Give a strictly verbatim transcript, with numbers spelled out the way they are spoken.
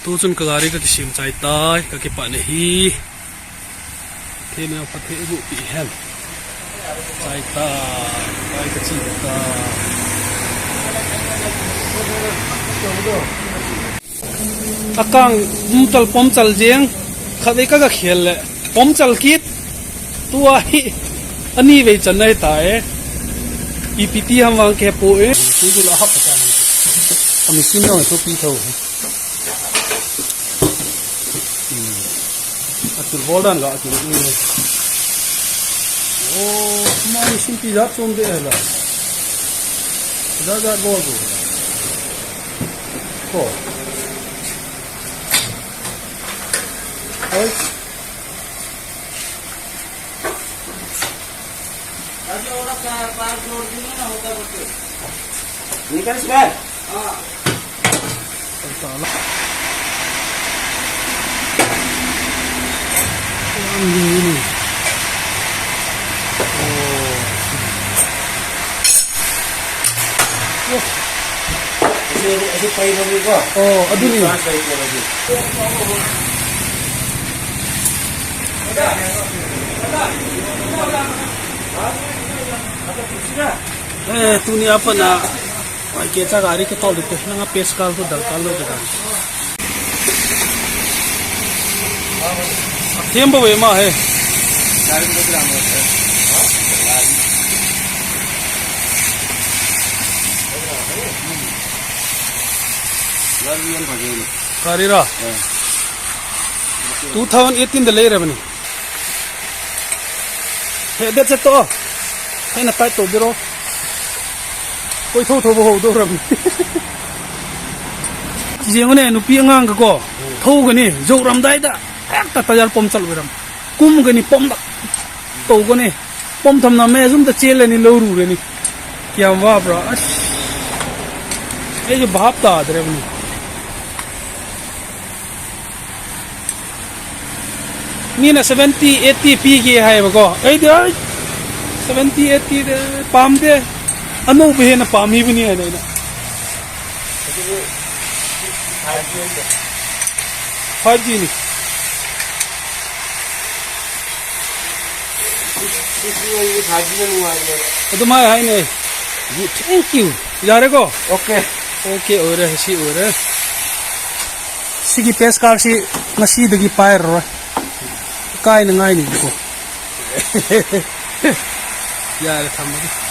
Tuchun ka gari ka kisem chai tai, ka kipah na hi. Thei na pha thei bu pi hen. Chai tai, tai ka chi ta. Akang, um, tal pom chal jeng. Khat ei ka ga khel le. Pom chal kit. Tua hi. Ani vei chan nai ta e. Ipi ti ham vang ke po e. Tu tu la hap ta. Ami sin no to pi tho. Hmm. A tur bol dan ga a tur ni. Oh, ma ni sin pi jat chom de la. Jat jat bol ko. Ko. Oi. निकल इसमें। ꯑꯣ, ꯑꯗꯨꯅꯤ꯫ ꯑꯦ, ꯇꯨꯅꯤ ꯑꯄꯅ ꯋꯥꯏ ꯀꯦ ꯆꯥꯒꯥꯔꯤ ꯀꯦ ꯇꯧꯔꯤꯕ ꯅꯪ paste ꯀꯥꯜꯗꯣ ꯗꯔꯀꯥꯔ ꯂꯩꯕ ꯀꯥꯟꯗ꯫ ꯊꯦꯝꯕ ꯋꯦ ꯃꯥ ꯍꯦ꯫ ꯒꯥꯔꯤꯔꯣ? ꯑꯥ꯫ Two thousand eighteen ꯗ ꯂꯩꯔꯕꯅꯤ꯫ ꯍꯦ, that's it ꯇꯣ꯫ ꯑꯩꯅ ꯇꯥꯏꯠ ꯇꯧꯕꯤꯔꯣ꯫ ꯀꯣꯏꯊꯧ ꯊꯧꯕ ꯍꯧꯗꯧꯔꯕꯅꯤ꯫ ꯌꯦꯡꯉꯨꯅꯦ, ꯅꯨꯄꯤ ꯑꯉꯥꯡꯒꯀꯣ ꯊꯧꯒꯅꯤ, ꯌꯧꯔꯝꯗꯥꯏꯗ ꯍꯦꯛꯇ ꯇꯌꯥꯔ ꯄꯝꯆꯔ ꯑꯣꯏꯔꯝ꯫ ꯀꯨꯝꯒꯅꯤ, ꯄꯝꯗ ꯇꯧꯒꯅꯤ꯫ ꯄꯝ ꯊꯝꯂꯝꯃꯦ, ꯑꯁꯨꯝꯗ ꯆꯦꯜꯂꯅꯤ, ꯂꯧꯔꯨꯔꯅꯤ꯫ ꯀꯌꯥꯝ ꯋꯥꯕ꯭ꯔꯥ? ꯑꯁ, ꯑꯩꯁꯨ ꯚꯥꯞ ꯇꯥꯗ꯭ꯔꯦꯕꯅꯤ꯫ ꯃꯤꯅ seventy eighty ꯄꯤꯒꯦ ꯍꯥꯏꯌꯦꯕꯀꯣ, ꯑꯩꯗꯤ, "ꯑꯩ seventy eighty ꯗ ꯄꯥꯝꯗꯦ, ꯑꯅꯧꯕ ꯍꯦꯟꯅ ꯄꯥꯝꯃꯤꯕꯅꯤ" ꯍꯥꯏꯅ ꯑꯩꯅ꯫ ꯑꯗꯨꯕꯨ ꯍꯥꯏꯕꯗꯤ ꯐꯥꯏꯚ ꯖꯤꯅꯤ꯫ ꯁꯤꯁꯤ ꯑꯩꯒꯤ ꯐꯥꯏꯚ ꯖꯤꯅ ꯅꯨꯡꯉꯥꯏꯔꯦꯕ꯫ ꯑꯗꯨꯃꯥꯏ ꯍꯥꯏꯅꯩ꯫ Good, thank you. ꯌꯥꯔꯦꯀꯣ? ꯑꯣꯀꯦ꯫ ꯑꯣꯀꯦ ꯑꯣꯏꯔꯦ, ꯁꯤ ꯑꯣꯏꯔꯦ꯫ ꯁꯤꯒꯤ ꯄꯦꯁ ꯀꯥꯔꯠꯁꯤ ꯉꯁꯤꯗꯒꯤ ꯄꯥꯏꯔꯔꯣꯏ꯫ ꯏꯀꯥꯏꯅꯉꯥꯏꯅꯤꯀꯣ꯫ ꯌꯥꯔꯦ, ꯊꯝꯃꯒꯦ꯫